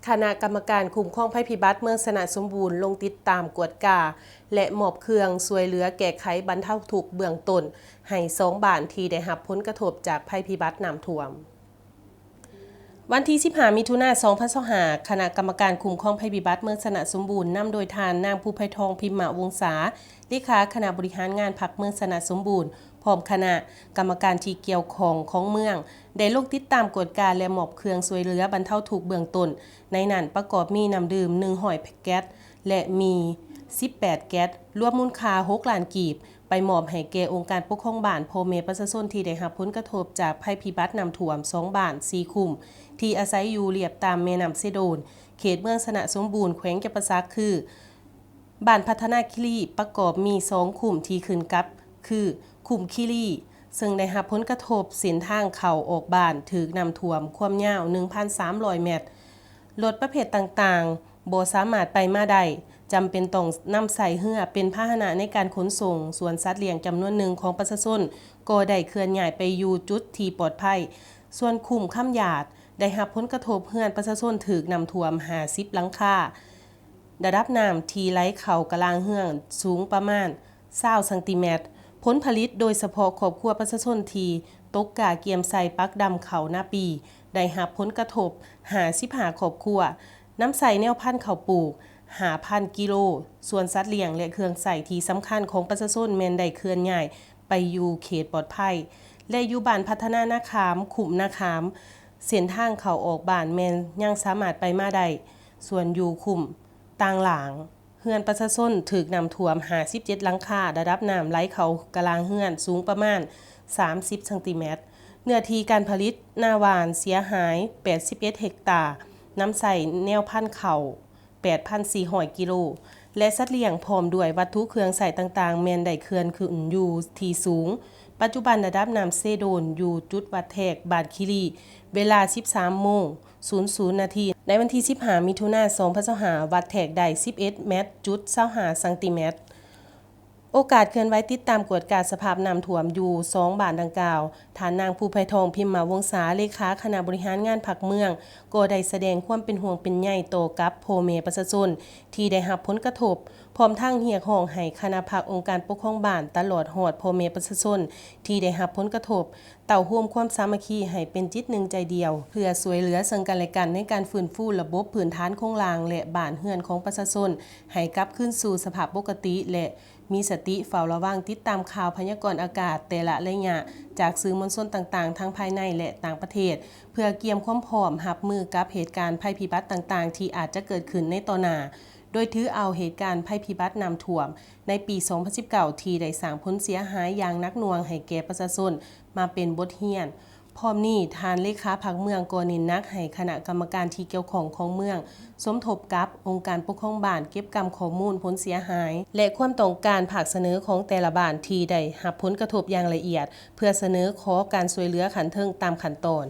ຄະນະກຳມະການຄຸ້ມຄອງໄພພິບັດເມືອງຊະນະສົມບູນ ລົງຕິດຕາມກວດກາ ແລະ ມອບເຄື່ອງຊ່ວຍເຫຼືອແກ້ໄຂບັນເທົາທຸກເບື້ອງຕົ້ນ ໃຫ້ສອງບ້ານທີ່ໄດ້ຮັບຜົນກະທົບຈາກໄພພິບັດນ້ຳຖ້ວມ. ວັນທີສິບຫ້າ ມິຖຸນາ ສອງພັນຊາວຫ້າ ຄະນະກຳມະການຄຸ້ມຄອງໄພພິບັດເມືອງຊະນະສົມບູນ ນຳໂດຍທ່ານນາງ ພູໄພທອງ ພິມມະວົງສາ ເລຂາຄະນະບໍລິຫານງານພັກເມືອງຊະນະສົມບູນ ພ້ອມຄະນະກຳມະການທີ່ກ່ຽວຂ້ອງຂອງເມືອງ ໄດ້ລົງຕິດຕາມກວດກາ ແລະ ມອບເຄື່ອງຊ່ວຍເຫຼືອບັນເທົາທຸກເບື້ອງຕົ້ນ, ໃນນັ້ນປະກອບມີນ້ຳດື່ມ ໜຶ່ງຮ້ອຍແກັດ ແລະ ໝີ່ ສິບແປດແກັດ ລວມມູນຄ່າ ຫົກລ້ານກີບ ໄປມອບໃຫ້ແກ່ອົງການປົກຄອງບ້ານ, ພໍ່ແມ່ປະຊາຊົນທີ່ໄດ້ຮັບຜົນກະທົບຈາກໄພພິບັດນ້ຳຖ້ວມ ສອງບ້ານ ສີ່ຄຸ້ມ ທີ່ອາໄສຢູ່ລຽບຕາມແມ່ນ້ຳເຊໂດນ ເຂດເມືອງຊະນະສົມບູນ ແຂວງຈຳປາສັກ ຄື ບ້ານພັດທະນາຄີລີ ປະກອບມີສອງຄຸ້ມທີ່ຂຶ້ນກັບ ຄື ຄຸ້ມຄີລີ ເຊິ່ງໄດ້ຮັບຜົນກະທົບເສັ້ນທາງເຂົ້າອອກບ້ານຖືກນ້ຳຖ້ວມຄວາມຍາວ ໜຶ່ງພັນສາມຮ້ອຍແມັດ, ລົດປະເພດຕ່າງໆບໍ່ສາມາດໄປມາໄດ້, ຈຳເປັນຕ້ອງນຳໃຊ້ເຮືອເປັນພາຫະນະໃນການຂົນສົ່ງ, ສ່ວນສັດລ້ຽງຈຳນວນໜຶ່ງຂອງປະຊາຊົນກໍໄດ້ເຄື່ອນຍ້າຍໄປຢູ່ຈຸດທີ່ປອດໄພ, ສ່ວນຄຸ້ມຄຳຢາດ ໄດ້ຮັບຜົນກະທົບເຮືອນປະຊາຊົນຖືກນ້ຳຖ້ວມ ຫ້າສິບຫຼັງຄາ. ລະດັບນ້ຳທີ່ໄຫຼເຂົ້າກະລາງເຮືອນສູງປະມານຊາວຊັງຕີແມັດ. ຜົນຜະລິດໂດຍສະເພາະຄອບຄົວປະຊາຊົນທີ່ຕົກກ້າກຽມໃສ່ປັກດຳເຂົ້ານາປີ ໄດ້ຮັບຜົນກະທົບຫ້າສິບຫ້າຄອບຄົວ, ນຳໃຊ້ແນວພັນເຂົ້າປູກຫ້າພັນກິໂລ, ສ່ວນສັດລ້ຽງ ແລະ ເຄື່ອງໃຊ້ທີ່ສຳຄັນຂອງປະຊາຊົນແມ່ນໄດ້ເຄື່ອນຍ້າຍໄປຢູ່ເຂດປອດໄພ ແລະ ຢູ່ບ້ານພັດທະນານາຄາມ, ຄຸ້ມນາຄາມ, ເສັ້ນທາງເຂົ້າອອກບ້ານແມ່ນຍັງສາມາດໄປມາໄດ້, ສ່ວນຢູ່ຄຸ້ມຕ່າງຫຼາງ ເຮືອນປະຊາຊົນຖືກນ້ຳຖ້ວມຫ້າສິບເຈັດຫຼັງຄາ, ລະດັບນ້ຳໄຫຼເຂົ້າກະລາງເຮືອນສູງປະມານສາມສິບຊັງຕີແມັດ, ເນື້ອທີ່ການຜະລິດນາຫວ່ານເສຍຫາຍແປດສິບເອັດເຮັກຕາ, ນຳໃຊ້ແນວພັນເຂົ້າແປດພັນສີ່ຮ້ອຍກິໂລ ແລະ ສັດລ້ຽງ ພ້ອມດ້ວຍວັດຖຸເຄື່ອງໃຊ້ຕ່າງໆ ແມ່ນໄດ້ເຄື່ອນຂຶ້ນຢູ່ທີ່ສູງ. ປັດຈຸບັນລະດັບນ້ຳເຊໂດນຢູ່ຈຸດວັດແທກບ້ານຄີລີ ເວລາສິບສາມໂມງສູນສູນນາທີ ໃນວັນທີສິບຫ້າ ມິຖຸນາ ສອງພັນຊາວຫ້າ ວັດແທກໄດ້ສິບເອັດແມັດຈຸດຊາວຫ້າຊັງຕີແມັດ. ໂອກາດເຄື່ອນໄຫວຕິດຕາມກວດກາສະພາບນ້ຳຖ້ວມຢູ່ສອງບ້ານດັ່ງກ່າວ, ທ່ານນາງ ພູໄພທອງ ພິມມະວົງສາ ເລຂາຄະນະບໍລິຫານງານພັກເມືອງ ກໍໄດ້ສະແດງຄວາມເປັນຫ່ວງເປັນໃຍຕໍ່ກັບພໍ່ແມ່ປະຊາຊົນທີ່ໄດ້ຮັບຜົນກະທົບ, ພ້ອມທັງຮຽກຮ້ອງໃຫ້ຄະນະພັກອົງການປົກຄອງບ້ານ ຕະຫຼອດຮອດພໍ່ແມ່ປະຊາຊົນທີ່ໄດ້ຮັບຜົນກະທົບ ເຕົ້າໂຮມຄວາມສາມັກຄີໃຫ້ເປັນຈິດໜຶ່ງໃຈດຽວ ເພື່ອຊ່ວຍເຫຼືອເຊິ່ງກັນແລະກັນໃນການຟື້ນຟູລະບົບພື້ນຖານໂຄງລ່າງ ແລະ ບ້ານເຮືອນຂອງປະຊາຊົນໃຫ້ກັບຄືນສູ່ສະພາບປົກກະຕິ ແລະ ມີສະຕິເຝົ້າລະວັງຕິດຕາມຂ່າວພະຍາກອນອາກາດແຕ່ລະໄລຍະ ຈາກສື່ມວນຊົນຕ່າງໆ ທັງພາຍໃນ ແລະ ຕ່າງປະເທດ ເພື່ອກຽມຄວາມພ້ອມຮັບມືກັບເຫດການໄພພິບັດຕ່າງໆ ທີ່ອາດຈະເກີດຂຶ້ນໃນຕໍ່ໜ້າ, ໂດຍຖືເອົາເຫດການໄພພິບັດນ້ຳຖ້ວມໃນປີສອງພັນສິບເກົ້າ ທີ່ໄດ້ສ້າງຜົນເສຍຫາຍຢ່າງໜັກໜ່ວງໃຫ້ແກ່ປະຊາຊົນມາເປັນບົດຮຽນ. ພ້ອມນີ້, ທ່ານເລຂາພັກເມືອງກໍເນັ້ນໜັກໃຫ້ຄະນະກຳມະການທີ່ກ່ຽວຂ້ອງຂອງເມືອງ ສົມທົບກັບອົງການປົກຄອງບ້ານ ເກັບກຳຂໍ້ມູນຜົນເສຍຫາຍ ແລະ ຄວາມຕ້ອງການພາກສະເໜີຂອງແຕ່ລະບ້ານທີ່ໄດ້ຮັບຜົນກະທົບຢ່າງລະອຽດ ເພື່ອສະເໜີຂໍການຊ່ວຍເຫຼືອຂັ້ນເທິງຕາມຂັ້ນຕອນ.